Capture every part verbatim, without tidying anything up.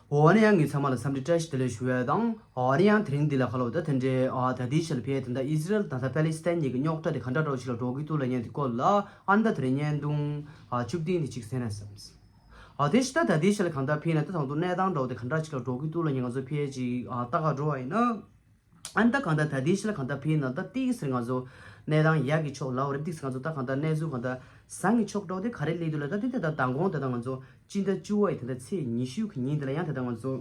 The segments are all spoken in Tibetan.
འོ་ནི་ཡང་ངས་ཚང་མ་ལ་འཚམས་འདྲི་བཀྲ་ཤིས་བདེ་ལེགས་ཞུ་ཡ་དང་། འོ་ནི་ཡང་དེ་རིང་འདི་ལ་ཁ་ལོ་ད་དེ་འདྲའི་ཨ་ད་ལྟའི་ཆར་ཕེ་དེ་འདྲ་ཨི་ཟི་རལ་དང་ད་པ་ལི་སི་ཐན་གཉིས་ཀྱི་རྙོག་དྲ་དེ་ག་འདྲ་འདྲ་བོ་ཞིག་ལ་འགྲོ་གི་འདུག་ལབ་མཁན་དེ་སྐོར་ལ་ཨ་ནི་ད་དེ་རིང་བརྙན་ཐུང་ཨ་བཅུ་བདུན་དེ་གཅིག་གསན་ན་བསམས། ཨ་དེ་ཕྱི་ད་ད་ལྟའི་ཆར་ལ་གང་ལྟར་ཕེ་ན་ད་དང་དུ་གནས་སྟངས་འདྲ་བོ་དེ་ག་འདྲ་ཞིག་ལ་འགྲོ་གི་འདུག་ལབ་མཁན་ང་ཚོ་ཕེ་ཅིག་ཨ་ལྟ་ག་འགྲོ་བ་ཡིན་ན། ཨ་ནི་ད་གང་ལྟར་ད་ལྟའི་ཆར་ལ་གང་ལྟར་ཕེ་ན་ད་ཏིག་ཟེར་ང་ཚོ་གནས་སྟངས་ཡག་གི་ཕྱོགས་ལ་འོ་རེད། ཏིག་ཟེར་ང་ཚོ་ད་གང་ལྟར་གནས་ཚུལ་གང་ལྟར་བཟང་གི་ཕྱོགས་འགྲོ་དེ་ག་རེ་སླེབས་འདུག་ལབ་ད་དེ་ད་ད་མདང་དགོང་དེ་ད་ང་ཚོ་སྤྱི་ཟླ་བཅུ་པ་ཡི་དེ་ད་ཚེས་ཉི་ཤུ་གི་ཉིན་དེ་ལ་ཡང་དེ་ད་ང་ཚོ་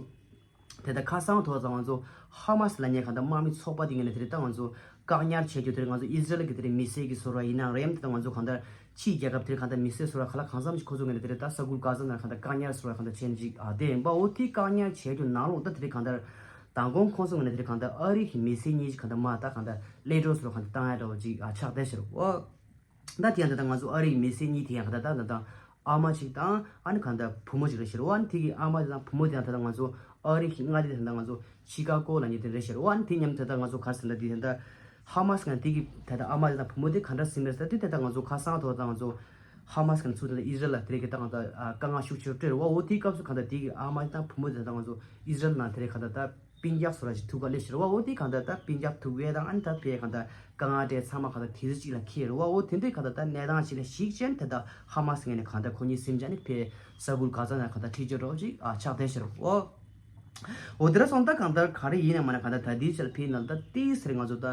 དེ་ད་ཁ་སང་ཐོག་ཙང་ང་ཚོ་ཧ་མ་སི་ལབ་མཁན་གང་ལྟར་དམག་མི་ཚོགས་པ་དེ་ངོས་ནས་དེ་རེད། ད་ང་ཚོ་བཀག་ཉར་བྱེད་རྒྱུ་དེ་རེད། ང་ཚོ་ཨི་ཟི་རལ་གི་དེ་རེད་མི་སེར་གི་ཟུར་བ་ཡིན་ནའང་རེད། དེ་ད་ང་ཚོ་གང་ལྟར་ཕྱིའི་རྒྱལ་ཁབ་དེ་རེད་གང་ལྟར་མི་སེར་ཟུར་བ་ག་ལ་གང་འཚམ་ཞིག་ཁོ་ཚོ་ངོས་ནས་དེ་རེད་ད་ས་ཁུལ་ག་ས་ན་གང་ལྟར་བཀག་ཉར་ཟུར་བ་གང་ལྟར་བྱས་ནས་ཅིག་ཨ་དེ་ཡིན་པ། འོ་དེ་བཀག་ཉར་བྱེད་རྒྱུ་ནང་ལོགས་ད་དེ་རེད་གང་ལྟར་མདང་དགོང་ཁོང་ཚོ་ངོས་ནས་དེ་རེད་གང་ལྟར་ཨ་རི་གི་མི་སེར་གཉིས་ཀྱིས་གང་ལྟར་མ་ད་གང་ལྟར་ཀླད་སྒྲོག་ཟུར་བ་གང་ལྟར་བཏང་ཡ་འདྲ་བོ་ཅིག་ཨ་ཆགས་བསྡད་ཤག་རེད་འོ། ད་དེ་ཡང་ད་ལྟ་ང་ཚོ་ཨ་རིའི་མི་སེར་གཉིས་དེ་ཡང་ད་ལྟ་ད་ལྟ་ཨ་མ་གཅིག་དང་ཨ་ནི་གང་ལྟར་བུ་མོ་གཅིག་རེད་ཤག་རེད་བ། ཨ་ནི་དེ་གི་ཨ་མ་དེ་དང་བུ་མོ་དེ་ཡང་ད་ལྟ་ང་ཚོ་ཨ་རི་གི་མངའ་སྡེ་དེ་ད་ལྟ་ང་ཚོ་ཆི་ཀ་ཀོ་ལབ་མཁན་དེ་རེད་ཤག་རེད་བ། ཨ་ནི་དེ་མཉམ་དུ་ད་ལྟ་ང་ཚོ་ག་རེ་ཟེར་ན་དེ་ད་ལྟ་ཧ་མ་སི་ང་དེ་གི་ད་ལྟ་ཨ་མ་དེ་དང་བུ་མོ་དེ་ག་འདྲ་ཟིན་མེད་ཟེར་དེ་ད་ལྟ་ང་ཚོ་ཁ་སང་ཐོག་ད་ང་ཚོ་ཧ་མ་སི་ང་ཚོ་ད་ལྟ་ཨི་ཟི་རལ་ལ་དེ་རེད་གི་ད་ང་ད་དཀའ་ངལ་ཤུགས་ཆེ་རུ་སྤྲད་རེད་བ། འོ་དེའི་སྐབས་སུ་གང་ལྟར་དེ་གི་ཨ་མ་དེ་དང་བུ་མོ་དེ་ད་ལྟ་ང་ཚོ་ཨི་ཟི་རལ་ནང་དེ་རེད་གང་ལྟར་ད། སྤུན་ཀྱག་སོ་ར་ཞིག་ཐུག་ག་ལེ་ཤི་ར་བ། འོ་དེ་གང་ལྟར་ད་སྤུན་ཀྱག་ཐུག་བས་དང་ཨ་ནི་ད་ཕེ་གང་ལྟར་དཀའ་ངལ་འཕྲད་ཚང་མ་གང་ལྟར་དེ་ཚོ་གཅིག་ལ་ཁེལ་ར་བ། འོ་དེ་འདྲའི་གང་ལྟར་ད་གནས་སྟངས་ཤིག་ལ་ཞིག་ཅན་དེ་ད་ཧ་མ་སི་ངོས་ནས་གང་ལྟར་ཁོ་གཉིས་སེམས་ཅན་ནི་ཕེ་ས་ཁུལ་ག་ས་ན་གང་ལྟར་ཁྲིད་ཆོག་རོགས་ཅིག་ཨ་ཆགས་བསྡད་ཤི་ར་བ། འོ་དེ་ར་སོང་ད་གང་ལྟར་ག་རེ་ཡིན་ན་མ་ན་གང་ལྟར་ད་དེའི་ཆ་ལ་ཕེ་ནང་ད་ཏི་སེར་ང་ཚོ་ད་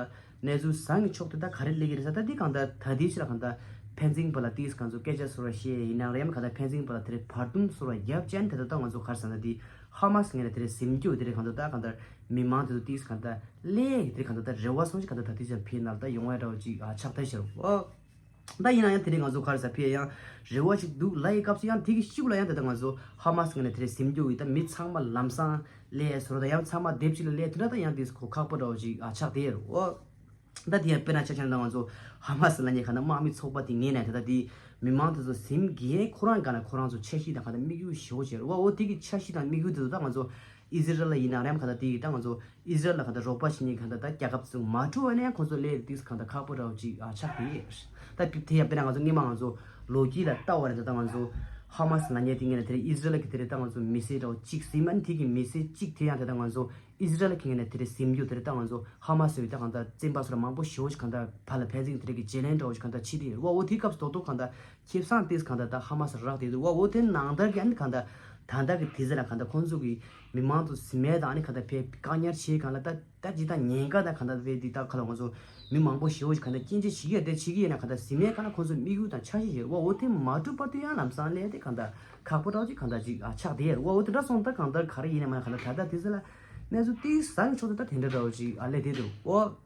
གནས་ཚུལ་བཟང་གི་ཕྱོགས་དེ་ད་ག་རེ་སླེབས་ཀྱི་རེད་ས། ད་དེ་གང་ལྟར་ད་དེའི་ཆ་ལ་གང་ལྟར་ཕན་ཚིན་པ་ལ་ཏི་སེར་ང་ཚོ་སྐད་ཆ་སོ་ར་བཤད་ཡིན་ན་རེམ་གང་ལྟར་ཕན་ཚིན་པ་ལ་དེ་རེ་བར་འདུམ་སོ་ར་རྒྱབ་ཅན་དེ་ད་ད་ང་ཚོ་ག་རེ་ཟེར་ན་དེ། ཧ་མ་སི་ངོས་ནས་དེ་རེད་ཟིན་རྒྱུ་དེ་རེད་གང་ལྟར་ད་གང་ལྟར་མི་མང་དེ་ཚོ་ཏིག་གང་ལྟར་ལས་དེ་རེད་གང་ལྟར་ད་རེ་བ་སོང་ཞིག་གང་ལྟར་ད་དེ་ཅར་ཕེ་ནར་ད་ཡོང་བའི་འདྲ་བོ་ཅིག་ཨ་ཆགས་བསྡད་ཤར་འོ། ད་ཡིན་ན་ཡང་དེ་རིང་ང་ཚོ་ག་རེ་ཟ་ཕེ་ཡང་རེ་བ་ཞིག་འདུག་ལ་ཡི་སྐབས་སུ་ཡང་དེ་གི་ཤུགས་ལ་ཡང་དེ་ད་ང་ཚོ་ཧ་མ་སི་ངོས་ནས་དེ་རེད་ཟིན་རྒྱུ་ཡི་ད་མི་ཚང་མ་ལམ་སང་ལས་སོ་ར་ད་ཡང་ཚང་མ་སྡེབ་གཅིག་ལ་ལས་དེ་འདྲ་ད་ཡང་དེ་ཁོ་ཁག་པོ་འདྲ་བོ་ཅིག་ཨ་ཆགས་བསྡད་ཡོད་འོ། ད་དེ་ཡང་དཔེར་ན་ཆ་བཞག་ན་ང་ཚོ་ཧ་མ་སི་ལབ་མཁན་གང་ལྟར་དམག་མི་ཚོགས་པ་དེ་ངོས་ནས་ད་ལྟ་དེ་མི་མང་དེ་ཚོ་ཟིན་གྱིན་ཁོ་རང་གང་ལ་ཁོ་རང་ཚོ་འཆར་གཞི་དང་གང་ལྟར་དམིགས་ཡུལ་ཞེ་པོ་ཅིག་རེད་བ། འོ་དེ་གི་འཆར་གཞི་དང་དམིགས་ཡུལ་དེ་ཚོ་ད་ང་ཚོ་ཨི་ཟི་རལ་ལ་ཡིན་ན་རེམ་གང་ལྟར་དེ་གི་ད་ང་ཚོ་ཨི་ཟི་རལ་ལ་གང་ལྟར་རོགས་པ་བྱེད་མཁན་གང་ལྟར་ད་རྒྱལ་ཁབ་ཚོ་མ་འཁྲུག་བ་ནས་ཁོ་ཚོ་ལས་དེ་གང་ལྟར་ཁག་པོ་འདྲ་བོ་ཅིག་ཨ་ཆགས་ཀྱི་ཡོད། ད་དེ་ཡང་དཔེར་ན་ང་ཚོ་སྔོན་མ་ང་ཚོ་ལོ་རྒྱུས་ལ་ལྟ་བ་རེད། ད་ད་ང་ཚོ་ཧ་མ་སི་ལབ་མཁན་དེ་ངོས་ནས་དེ་རིང་ཨི་ཟི་རལ་གི་དེ་རིང་ད་ང་ཚོ་མི་སེར་འདྲ་བོ་གཅིག་ཟིན་མ་ནི་དེ་གི་མི་སེར་གཅིག་དེ་ཡང་དེ་ད་ང་ཚོ་ཨི་ཟི་རལ་གྱི་ངོས་ནས་དེ་རེད་ཟིན་རྒྱུ་དེ་རེད་ད་ང་ཚོ་ཧ་མ་སི་ཡོད་ད་གང་ལྟར་བཙན་པ་སོ་ར་མང་པོ་ཞེ་པོ་ཞིག་གང་ལྟར་བར་ལ་ཕན་ཚུན་དེ་རེད་ཀྱི་བརྗེ་ལེན་འདྲ་བོ་ཞིག་གང་ལྟར་ཕྱི་དེ་ཡོད་བ། འོ་དེའི་སྐབས་སུ་རྡོག་རྡོག་གང་ལྟར་ཁེ་བཟང་ཏིས་གང་ལྟར་ད་ཧ་མ་སི་རག་དེ་འདུག་བ། འོ་དེ་ནང་ལྟར་གྱི་ཨ་ནི་གང་ལྟར་ད་ལྟ་གི་དུས་ཚོད་ལ་གང་ལྟར་ཁོང་ཚོ་གི་མི་མང་དུ་ཟིན་མེད་དང་ཨ་ནི་གང་ལྟར་ཕེ་བཀག་ཉར་བྱེད་གང་ལ་ད་ད་ཇི་ལྟར་ཉེན་ཁ་དང་གང་ལྟར་བས་འདི་ལྟར་ཁ་ལ་ང་ཚོ་མི་མང་པོ་ཞེ་པོ་ཞིག་གང་ལྟར་སྐྱིན་ཆ་ཞིག་ཡ་དེ་ཆིག་ཡིན་ན་གང་ལྟར་ཟིན་མེད་གང་ལ་ཁོང་ཚོ་དམིགས་ཡུལ་དང་འཆར་གཞི་ཡོད་བ། འོ་དེ་མ་གྲུབ་བར་དུ་ཡང་ལམ་སང་ལས་དེ་གང་ལྟར་ཁག་པོ་འདྲ་ཅིག་གང་ལྟར་ཅིག་ཨ་ཆགས་དེ་ཡོད་བ། འོ་དེ་འདྲ་སོང་ད་གང་ལྟར་ག་རེ་ཡིན་ན་མ་གང་ལྟར་ད་ལྟ་དུས་ཚོད་ལ་གནས་ཚུལ་ཏིས་བཟང་གི་ཕྱོགས་དེ་ད་དེ་འདྲ་འདྲ་བོ་ཅིག་ཨ་ལས་དེ་འདུག་འོ།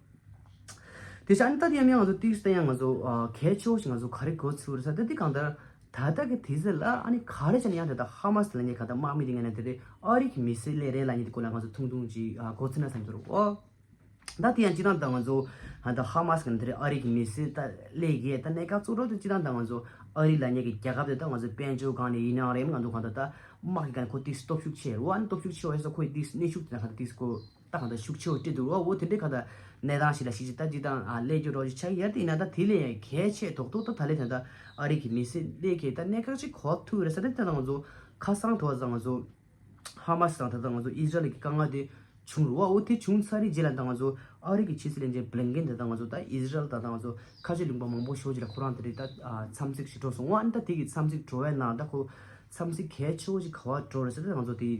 དེ་བཞིན་ད་དེ་ཡང་ང་ཚོ་ཏིག་སྟེ་ཡང་ང་ཚོ་ཨ་གལ་ཆེ་བོ་ཞིག་ང་ཚོ་ག་རེ་གོ་ཚུལ་རེད་ས་དེ་དེ་གང་ལྟར་ད་ལྟ་གི་དུས་ཚོད་ལ་ཨ་ནི་ག་རེ་བྱས་ན་ཡང་དེ་ད་ཧ་མ་སི་ལབ་མཁན་གང་ལྟར་དམག་མི་དེ་ངོས་ནས་དེ་རེད་ཨ་རི་གི་མི་སེར་སླེབས་རེད་ལབ་མཁན་དེ་སྐོར་ལ་ང་ཚོ་ཐུང་ཐུང་ཅིག་ཨ་གོ་ཚུལ་ན་བསམ་གྱི་རེད་འོ། ད་དེ་ཡང་སྤྱིར་བཏང་ད་ང་ཚོ་ཨ་ད་ཧ་མ་སི་གི་དེ་རེད་ཨ་རི་གི་མི་སེར་ད་སླེབས་རེད་ད་གནད་འགག་གཙོ་བོ་དེ་སྤྱིར་བཏང་ད་ང་ཚོ་ཨ་རི་ལབ་མཁན་གི་རྒྱལ་ཁབ་དེ་ད་ང་ཚོ་དཔལ་འབྱོར་སྒང་ནས་ཡིན་ནའང་རེད་ང་ཚོ་གང་ལྟར་ད་དམག་གི་སྒང་ནས་ཁོ་ཏིག་སྟོབས་ཤུགས་ཆེ་རེད་བ། ཨ་ནི་སྟོབས་ཤུགས་ཆེ་བ་ཡོད་ས་ཁོའི་ཏིག་གནས་ཤུགས་དེ་ད་གང་ལྟར་ཏིག་སྐོར། ད་གང་ལྟར་ཤུགས་ཆེ་བ་སྤྲད་འདུག་རོ། འོ་དེ་འདྲའི་གང་ལྟར་གནས་སྟངས་ཤིག་ལ་ཤིག་ཅིག་ད་ཅིག་དང་ཨ་ལས་རྒྱུ་རོ་ཅིག་ཆགས་ཡ་དེ་ཡིན་ན་ད་དེ་ལས་ཡང་གལ་ཆེ་རྡོག་རྡོག་ད་ད་ལས་ད་ལྟ་ཨ་རི་གི་མི་སེར་ལས་ཀྱི་ད་གནད་འགག་ཅིག་གོ་ཐུབ་རེད་ས་དེ་ད་ང་ཚོ་ཁ་སང་དོ་ཟ་ང་ཚོ་ཧ་མ་སི་དང་ད་ད་ང་ཚོ་ཨི་ཟི་རལ་གྱི་དཀའ་ངལ་དེ་བྱུང་རོ། འོ་དེ་བྱུང་ཚར་རེད་རྗེས་ལ་ད་ང་ཚོ་ཨ་རི་གི་ཕྱི་སྲིད་བློན་ཆེན་བྷི་ལིན་ཀེན་ད་ད་ང་ཚོ་ད་ཨི་ཟི་རལ་ད་ད་ང་ཚོ་ཁ་ཆེ་ལུང་པ་མང་པོ་ཞོ་ཅིག་ལ་ཁོ་རང་དེ་རེད་ད་འཚམས་གཟིགས་ཤིག་འགྲོ་སོང་། འོ་ཨ་ནི་ད་དེ་གི་འཚམས་གཟིགས་འགྲོ་བའི་ནང་ད་ཁོ་འཚམས་གཟིགས་གལ་ཆེ་བོ་ཅིག་ག་བ་འགྲོ་རེད་ས་དེ་ད་ང་ཚོ་དེ་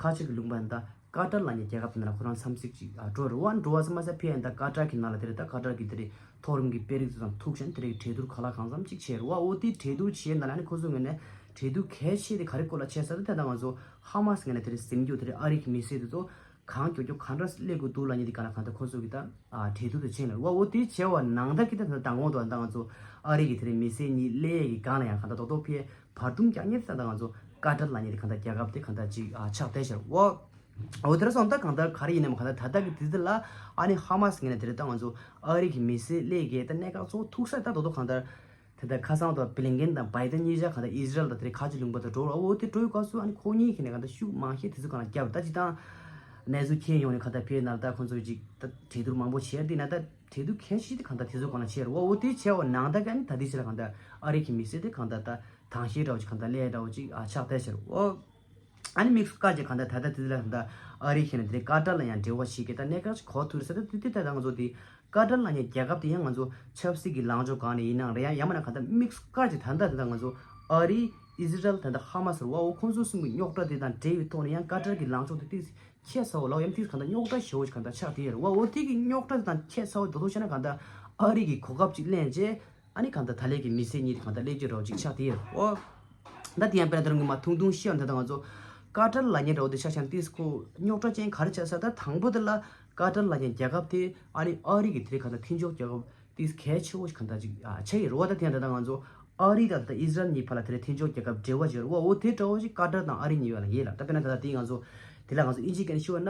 ཁ་ཆེ་གི་ལུང་པ་ད། ཀ་ཏར་ལབ་མཁན་རྒྱལ་ཁབ་དེ་ནང་ལ་ཁོ་རང་འཚམས་གཟིགས་ཅིག་ཨ་འགྲོ་རུ་བ་འགྲོ་བ་ཙམ་མ་ཟད་ཕེ་ཡན་ད་ཀ་ཏར་གྱི་ནང་ལ་དེ་རེད་ད་ཀ་ཏར་གྱི་དེ་རེད་མཐོ་རིམ་གྱི་དཔོན་རིགས་ཚོ་དང་ཐུག་བཞིན་དེ་རེད་གྲོས་བསྡུར་ག་ལ་གང་འཚམ་ཅིག་བྱས་རུ་བ། འོ་དེ་གྲོས་བསྡུར་བྱས་ན་ལ་ནི་ཁོ་ཚོ་ངོས་ནས་གྲོས་བསྡུར་གལ་ཆེ་དེ་ག་རེ་སྐོར་ལ་བྱས་ས་དེ་ད་ང་ཚོ་ཧ་མ་སི་ངོས་ནས་དེ་རེད་ཟིན་རྒྱུ་དེ་རེད་ཨ་རི་གི་མི་སེར་དེ་ཚོ་གང་མགྱོགས་མགྱོགས་ག་འདྲ་སླེབས་དགོས་འདུག་ལབ་མཁན་དེ་ག་ལ་གང་ད་ཁོ་ཚོ་གི་ད་ཨ་གྲོས་བསྡུར་དེ་བྱས་ན་རུ་བ། འོ་དེ་བྱས་བ་ནང་ད་གི་ད་ད་དང་གོང་དུ་ད་ང་ཚོ་ཨ་རི་གི་དེ་རེད་མི་སེར་གཉིས་སླེབས་ཡས་གི་སྒང་ལ་ཡང་གང་ད་རྡོག་རྡོག་ཕེ་བར་འདུམ་རྒྱག་མཁན་དེ་ད་ད་ང་ཚོ་ཀ་ཏར་ལབ་མཁན་དེ་གང་ད་རྒྱལ་ཁབ་དེ་གང་ད་ཅིག་ཨ་ཆགས་བསྡད་ཤར་འོ། འོ་དེ་ར་སོང་ད་གང་ལྟར་ག་རེ་ཡིན་ནམ་གང་ལྟར་ད་ལྟ་གི་དུས་ཚོད་ལ་ཨ་ནི་ཧ་མ་སི་ངོས་ནས་དེ་རེད་ད་ང་ཚོ་ཨ་རི་གི་མི་སེར་སླེབས་ཀྱི་ད་གནད་འགག་གཙོ་བོ་ཐུག་ས་ད་རྡོག་རྡོག་གང་ལྟར་དེ་ལྟར་ཁ་སང་དུ་བྷི་ལིན་ཀེན་དང་བྷའི་ཏན་གཉིས་ཆ་གང་ལྟར་ཨི་ཟི་རལ་དང་དེ་རེད་ཁ་ཆེ་ལུང་པ་དུ་འགྲོ་ར། འོ་དེ་འགྲོ་ཡི་སྐབས་སུ་ཨ་ནི་ཁོ་གཉིས་ཀྱིས་ནས་གང་ལྟར་ཤུགས་མང་ཤས་དེ་ཚོ་གང་ལ་བརྒྱབ་ད་ཅི་དང་གནས་ཚུལ་མཁྱེན་ཡོང་ནས་གང་ལྟར་ཕེ་ནར་ད་ཁོ་ཚོ་ཅིག་ད་གྲོས་བསྡུར་མང་པོ་བྱས་དེ་ན་ད་གྲོས་བསྡུར་གལ་ཆེ་དེ་གང་ལྟར་དེ་ཚོ་གང་ལ་བྱས་ར། འོ་དེ་བྱས་བ་ནང་ད་ག་ཨ་ནི་ད་དེ་ཕྱིར་གང་ལྟར་ཨ་རི་གི་མི་སེར་དེ་གང་ལྟར་ད་དང་ཤེས་འདྲ་བོ་ཅིག་གང་ལྟར་ལས་འདྲ་བོ་ཅིག་ཨ་ཆགས་བསྡད་ཤར་འོ། ཨ་ནི་དམིགས་སུ་བཀར་གྱི་གང་ལྟར་ད་ལྟ་དེ་ལ་གང་ལྟར་ཨ་རི་ཁེ་ན་དེ་ཀ་ཏར་ལ་ཡང་འབྲེལ་བ་བྱེད་ཀྱི་ད་གནད་འགག་ཅིག་གོ་ཐུབ་རེད་ཟེར། ད་དེ་དེ་ད་ང་ཚོ་དེ་ཀ་ཏར་ལབ་མཁན་རྒྱལ་ཁབ་དེ་ཡང་ང་ཚོ་ཆབ་སྲིད་ཀྱི་ལངས་ཕྱོགས་གང་ནས་ཡིན་ནའང་རེད། ཡང་ཡང་མིན་ན་གང་ལྟར་དམིགས་སུ་བཀར་གྱི་ད་ལྟ་དེ་ད་ང་ཚོ་ཨ་རི་ཨི་ཟི་རལ་ད་ལྟ་ཧ་མ་སི་རེད་བ། འོ་ཁོང་ཚོ་གསུམ་གྱི་རྙོག་དྲ་དེ་དང་འབྲེལ་བའི་ཐོག་ནས་ཡང་ཀ་ཏར་གྱི་ལངས་ཕྱོགས་དེ་ཏིག་ཁྱད་མཚར་བོ་ལབ་ཡང་ཏིག་གང་ལྟར་རྙོག་དྲ་ཞེ་བོ་ཞིག་གང་ལྟར་ཆགས་བསྡད་ཡོད་རེད་བ། འོ་དེ་གི་རྙོག་དྲ་དེ་དང་ཁྱད་མཚར་བོ་ད་དུང་བཤད་ན་གང་ལྟར་ཨ་རི་གི་གོ་སྐབས་ཅིག་ལེན་རྗེས་ཨ་ནི་གང་ལྟར་ད་ལན་གྱི་མི་སེར་གཉིས་དེ་གང་ལྟར་སླེབས་རྒྱུ་འདྲ་བོ་ཅིག་ཆགས་བསྡད་ཡོད་རེད་བ། ད་དེ་ཡང་དཔེར་ན་ད་རུང་ངོ་མ་ཐུང་ཐུང་བཤད་ཡོང་ད་ལྟ་ང་ཚོ་ཀ་ཏར་ལབ་མཁན་འདྲ་བོ་དེ་ཆ་བཞག་ན་ཏིག་ཁོ་རྙོག་དྲ་ཅན་ག་རེ་ཆགས་ས། ད་དང་པོ་དེ་ལ་ཀ་ཏར་ལབ་མཁན་རྒྱལ་ཁབ་དེ་ཨ་ནི་ཨ་རི་གི་དེ་རིང་གང་ལྟར་མཐུན་ཕྱོགས་རྒྱལ་ཁབ་ཏིག་གལ་ཆེ་བོ་ཞིག་གང་ལྟར་ཅིག་ཨ་ཆགས་ཡོད་རེད་བ། ད་དེ་ཡང་ད་ལྟ་ང་ཚོ་ཨ་རི་དང་ད་ལྟ་ཨི་ཟི་རལ་གཉིས་བར་ལ་དེ་རིང་མཐུན་ཕྱོགས་རྒྱལ་ཁབ་འབྲེལ་བ་ཅིག་ཡོད་རེད་བ། འོ་དེ་འདྲ་བོ་ཞིག་ཀ་ཏར་དང་ཨ་རི་གཉིས་བར་ལ་ཡོད་ལ། ད་དཔེར་ན་ད་ལྟ་དེ་ང་ཚོ་དེ་ལ་ང་ཚོ་ཨིན་ཇི་སྐད་ནས་ཞུ་བ་ན་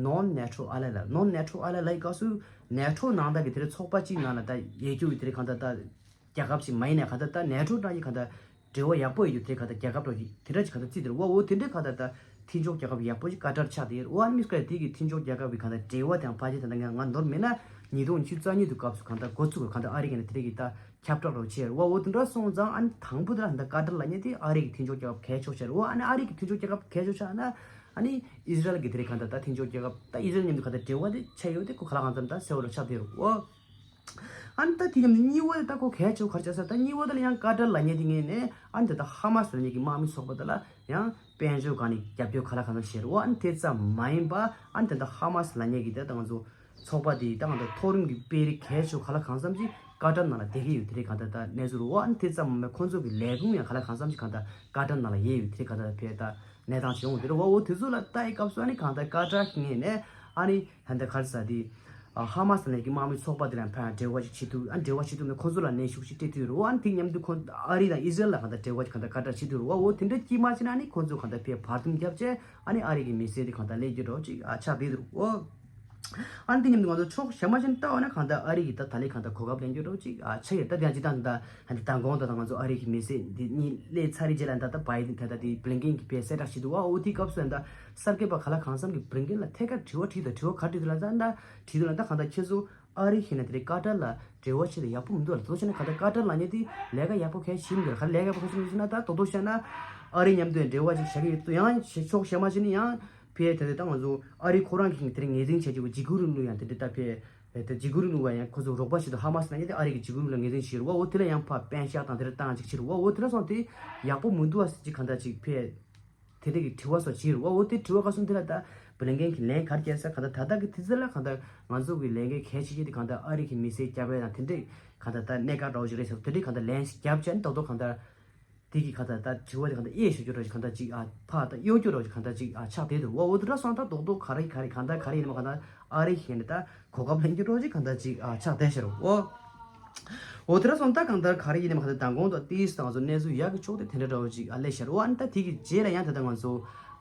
ནོན་ནེ་ཊོ་ཨ་ལའི་ལབ། ནོན་ནེ་ཊོ་ཨ་ལའི་ལབ་ཡག་སྐབས་སུ་ནེ་ཊོ་ནང་ལྟར་གྱི་དེ་རིང་ཚོགས་པ་གཅིག་ནང་ལ་ད་ཡོད་རྒྱུ་ཡི་དེ་རིང་གང་ལྟར་ད་རྒྱལ་ཁབ་ཅིག་མ་ཡིན་ནའི་གང་ལྟར་ད་ནེ་ཊོ་ནང་གི་གང་ལྟར་འབྲེལ་བ་ཡག་པོ་ཡོད་རྒྱུ་དེ་གང་ལྟར་རྒྱལ་ཁབ་འདྲ་ཞིག་དེ་འདྲ་ཅིག་གང་ལྟར་བརྩིས་དེ་རེད་བ། འོ་དེ་འདྲའི་གང་ལྟར་ད་མཐུན་ཕྱོགས་རྒྱལ་ཁབ་ཡག་པོ་ཞིག་ཀ་ཏར་ཆགས་བསྡད་ཡོད་རེད་བ། ཨ་ནི་དམིགས་བཀར་དེ་གི་མཐུན་ཕྱོགས་རྒྱལ་ཁབ་ཀྱི་གང་ལྟར་འབྲེལ་བ་དང་ཕལ་ཆེར་ད་ལྟ་ང་ང་ནོར་མེད་ན་ཉིས་སྟོང་ཉི་ཤུ་རྩ་གཉིས་དུས་སྐབས་སུ་གང་ལྟར་འགོ་བཙུགས་པའི་གང་ལྟར་ཨ་རི་གི་ནས་དེ་རིང་གི་ད་ཁྱབ་བསྒྲགས་རོགས་བྱས་རེད་བ། འོ་དེ་འདྲ་སོང་ཙང་ཨ་ནི་དང་པོ་དེ་ལ་ད་ཀ་ཏར་ལབ་མཁན་དེ་ཨ་རི་གི་མཐུན་ཕྱོགས་རྒྱལ་ཁབ་གལ་ཆེ་ཤོས་རེད་བ། ཨ་ནི་ཨ་རི་གི་མཐུན་ཕྱོགས་རྒྱལ་ཁབ་གལ་ཆེ་ཤོས་ཆགས་ན་ཨ་ནི་ཨི་ཟི་རལ་གི་དེ་རིང་གང་ལྟར་ད་མཐུན་ཕྱོགས་རྒྱལ་ཁབ་ད་ཨི་ཟི་རལ་མཉམ་དུ་གང་ལྟར་འབྲེལ་བ་དེ་ཆགས་ཡོད་དེ་ཁོ་ག་ལ་གང་འཚམ་ད་གསལ་བོ་རུ་ཆགས་བསྡད་ཡོད་རེད་བ། ཨ་ནི་ད་དེ་མཉམ་དུ་གཉིས་པ་དེ་ད་ཁོ་གལ་ཆེ་བོ་ག་རེ་ཆགས་ས། ད་གཉིས་པ་དེ་ལ་ཡང་ཀ་ཏར་ལབ་མཁན་དེ་ངོས་ནས་ཨ་ནི་ད་ལྟ་ཧ་མ་སི་ལབ་མཁན་གྱི་དམག་མི་ཚོགས་པ་དེ་ལ་ཡང་དཔལ་འབྱོར་སྒང་ནས་རྒྱབ་སྐྱོར་ག་ལ་གང་འཚམ་བྱས་རེད་བ། ཨ་ནི་དེ་ཙམ་མ་ཡིན་པ་ཨ་ནི་ད་ལྟ་ཧ་མ་སི་ལབ་མཁན་གྱི་དེ་ད་ང་ཚོ་ཚོགས་པ་དེ་ད་གང་ལྟར་མཐོ་རིམ་གྱི་དཔོན་རིགས་གལ་ཆེ་བོ་ག་ལ་གང་འཚམ་ཅིག་ཀ་ཏར་ནང་ལ་བསྡད་ཀྱི་ཡོད་དེ་རིང་གང་ལྟར་ད་གནས་ཚུལ་རེད་བ། ཨ་ནི་དེ་ཙམ་མ་ཡིན་པ་ཁོང་ཚོ་གི་ལས་ཁུངས་ཡང་ག་ལ་གང་འཚམ་ཅིག་གང་ལྟར་ཀ་ཏར་ནང་ལ་ཡོད་ཡོད་དེ་རིང་གང་ལྟར་ཕེ་ད་གནས་སྟངས་བྱུང་དེ་རེད་བ། འོ་དེ་ཚོ་ལ་ལྟ་ཡི་སྐབས་སུ་ཨ་ནི་གང་ལྟར་ཀ་ཏར་གྱི་ངོས་ནས་ཨ་ནི་ད་ལྟ་ག་རེ་ཟེར་དེ་ཧ་མ་སི་ནས་ཀྱི་དམག་མི་ཚོགས་པ་དེ་ལ་ཕན་འབྲེལ་བ་ཞིག་བྱེད་ཐུབ། ཨ་འབྲེལ་བ་བྱེད་ཐུབ་ན་ཁོང་ཚོ་ལ་གནོན་ཤུགས་ཤིག་སྤྲད་ཐུབ་རེད་བ། ཨ་ནི་དེ་མཉམ་དུ་ཁོང་ཨ་རི་དང་ཨི་ཟི་རལ་ལ་གང་ལྟར་འབྲེལ་བ་གང་ལྟར་ཀ་ཏར་བྱེད་ཐུབ་རེད་བ། འོ་དེ་འདྲ་སྐྱིད་མ་བྱེད་ན་ཨ་ནི་ཁོང་ཚོ་གང་ལྟར་ཕེ་བར་འདུམ་བརྒྱབ་བྱས་ཨ་ནི་ཨ་རི་གི་མི་སེར་དེ་གང་ལྟར་སླེབས་རྒྱུ་འདྲ་བོ་ཅིག་ཨ་ཆགས་བསྡད་འདུག་འོ། ཨ་ནི་དེ་མཉམ་དུ་ང་ཚོ་ཕྱོགས་གཞན་མ་ཞིག་ནས་ལྟ་བ་ན་གང་ལྟར་ཨ་རི་གི་ད་ད་ལན་གང་ལྟར་གོ་སྐབས་ལེན་རྒྱུ་འདྲ་བོ་ཅིག་ཨ་ཆགས་ཡོད། ད་དེ་ཡང་སྤྱིར་བཏང་ད་ཨ་ནི་མདང་དགོང་ད་ད་ང་ཚོ་ཨ་རི་གི་མི་སེར་འདི་གཉིས་སླེབས་ཚར་རེད་རྗེས་ལ་ད་ད་བྷའི་ཌེན་ད་ད་དེ་བྷི་ལིན་ཀེན་གྱིས་ཕེ་གསལ་བསྒྲགས་བྱས་འདུག་བ། འོ་དེའི་སྐབས་སུ་ཡང་ད་གསར་འགོད་པ་ག་ལ་གང་འཚམ་གྱིས་བྷི་ལིན་ཀེན་ལ་ཐད་ཀར་དྲི་བ་དྲིས་དང་། དྲི་བ་ག་རེ་དྲིས་འདུག་ལབ་ན་ད་དྲིས་འདུག་ལབ་ན་ད་གང་ལྟར་ཁྱེད་ཚོ་ཨ་རི་ཁེ་ན་དེ་རིང་ཀ་ཏར་ལ་འབྲེལ་བ་བྱེད་དེ་ཡག་པོ་མི་འདུག་ལ། དོ་བྱས་ན་གང་ལྟར་ཀ་ཏར་ལབ་མཁན་དེ་ལས་ཀ་ཡག་པོ་གལ་ཆེ་མི་འདུག་ལ། ག་རེ་ལས་ཀ་ཡག་པོ་གལ་ཆེ་མི་འདུག་ཟེར་ན་ད་དོ་དོ་བྱས་ན་ཨ་རི་མཉམ་དུ་འབྲེལ་བ་ཅིག་བྱ་གི་ཡོད་དུས་ཡང་ཕྱོགས་གཞན་མ་ཞིག་ནས་ཡང་ཕེ་དེ་རིང་ད་ང་ཚོ་ཨ་རི་ཁོ་རང་གིས་དེ་རིང་ངོས་འཛིན་བྱས་ཀྱི་འཇིགས་སྐུལ་རིང་ལུགས་ཡང་དེ་འདྲ་ད་ཕེ་དེ་འཇིགས་སྐུལ་རིང་ལུགས་པ་ཡང་ཁོ་ཚོ་རོགས་པ་བྱེད་དུ་ཧ་མ་སི་ལབ་མཁན་དེ་ཨ་རི་གི་འཇིགས་སྐུལ་རིང་ལུགས་ལ་ངོས་འཛིན་བྱེད་རུ་བ། འོ་དེ་ལ་ཡང་ཕར་དཔེ་བཞག་དང་དེ་འདྲ་བཏང་ཅིག་བྱེད་རུ་བ། འོ་དེ་འདྲ་སོང་དེ་ཡག་པོ་མི་འདུག་བ་ཟེར་ཅིག་གང་ལྟར་ཅིག་ཕེ་དེ་འདྲ་གི་དྲི་བ་སོགས་བྱེད་རུ་བ། འོ་དེ་དྲི་བ་ག་སོང་དེ་ལ་ད་བྷི་ལིན་ཀེན་གྱིས་ལན་ག་རེ་བརྒྱབ་ས། གང་ལྟར་ད་ལྟ་གི་དུས་ཚོད་ལ་གང་ལྟར་ང་ཚོ་གི་ལས་འགན་གལ་ཆེ་ཤོས་དེ་གང་ལྟར་ཨ་རི་གི་མི་སེར་སྐྱབས་ཡས་དང་དེ་འདྲ་གང་ལྟར་ད་གནད་འགག་འདྲ་བོ་ཞིག་རེད་ཟེར། དེ་འདྲ་གང་ལྟར་ལན་ཞིག་བརྒྱབ་བྱས་ནས་ད་དོ་གང་ལྟར་དེ་གི་གང་ལྟར་ད་དྲི་བ་དེ་གང་ལྟར་གཡས་ཞུ་རྒྱུ་འདྲ་ཞིག་གང་ལྟར་ཅིག་ཨ་ཕར་ད་གཡོ་སྒྱུ་འདྲ་ཞིག་གང་ལྟར་ཅིག་ཨ་ཆགས་བསྡད་འདུག་བ། འོ་དེ་འདྲ་སོང་ད་རྡོག་རྡོག་ག་རེ་ག་རེ་གང་ལྟར་ག་རེ་ཡིན་ནའང་གང་ལྟར་ཨ་རི་ཞིག་ནས་ད་གོ་སྐབས་ལེན་རྒྱུ་འདྲ་ཞིག་གང་ལྟར་ཅིག་ཨ་ཆགས་བསྡད་ཤག་རོ། འོ་དེ་འདྲ་སོང་ད་གང་ལྟར་ག་རེ་ཡིན་ནའང་གང་ལྟར་མདང་དགོང་དང་ཏིས་ད་ང་ཚོ་གནས་ཚུལ་ཡག་གི་ཕྱོགས་དེ་དེ་འདྲ་འདྲ་བོ་ཅིག་ཨ་སླེབས་ཤག་རོ། ཨ་ནི་ད་དེ་གི་རྗེས་ལ་ཡང་ད་ལྟ་ང་ཚོ་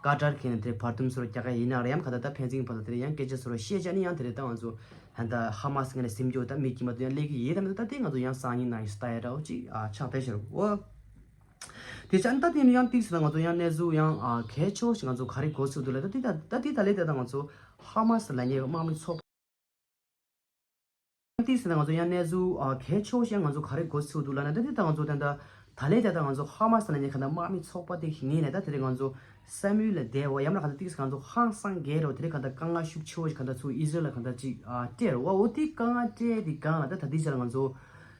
ཀ་ཏར་གི་ནས་དེ་བར་འདུམ་སོར་རྒྱག་ག་ཡིན་ནའང་རེད། ཡང་གང་ལྟར་ད་ཕན་ཚུན་བར་ལ་དེ་ཡང་སྐད་ཆ་སོར་བཤད་བྱས་ནས་ཡང་དེ་རེད། ད་ང་ཚོ་ད་ཧ་མ་སི་ངོས་ནས་ཟིན་རྒྱུ་ད་མི་དཀྱུས་མ་དེ་ཡང་སླེབས་ཀྱི་ཡོད། ད་མི་ད་དེ་ང་ཚོ་ཡང་སང་ཉིན་གནངས་ཉིན་ལྟ་ཡ་འདྲ་བོ་ཅིག་ཨ་ཆགས་བསྡད་ཤག་རོ། དེ་ཆ་ཨ་ནི་ད་དེ་ནས་ཡང་ཏིག་ཙམ་ང་ཚོ་ཡང་གནས་ཚུལ་ཡང་ཨ་གལ་ཆེ་བོ་ཞིག་ང་ཚོ་ག་རེ་གོ་ཚུལ་འདུག་ལབ་ན། ད་དེ་ད་ད་དེ་ད་ལས་ད་ད་ང་ཚོ་ཧ་མ་སི་ལབ་མཁན་དམག་མི་ཚོགས་པ་ཏིག་ཙམ་ང་ཚོ་ཡང་གནས་ཚུལ་ཨ་གལ་ཆེ་བོ་ཞིག་ང་ཚོ་ག་རེ་གོ་ཚུལ་འདུག་ལབ་ན། ད་དེ་ད་ང་ཚོ་ད་ད་ད་ལས་ད་ད་ང་ཚོ་ཧ་མ་སི་ལབ་མཁན་གང་ལྟར་དམག་མི་ཚོགས་པ་དེ་ངོས་ནས་ད་དེ་རིང་ང་ཚོ་བསམ་ཡུལ་ལས་འདས་པ་ཡང་ན་གང་ལྟར་ཏིག་ཙམ་ང་ཚོ་ཧང་སང་རྒྱལ་རོ། དེ་རིང་གང་ལྟར་དཀའ་ངལ་ཤུགས་ཆེ་བོ་ཞིག་གང་ལྟར་ཚུར་ཨི་ཟི་རལ་ལ་གང་ལྟར་ཅིག་ཨ་སྤྲད་རོ་བ། འོ་དེ་དཀའ་ངལ་སྤྲད་དེ་གང་ལ་ད་ད་དེ་ཆ་ལ་ང་ཚོ་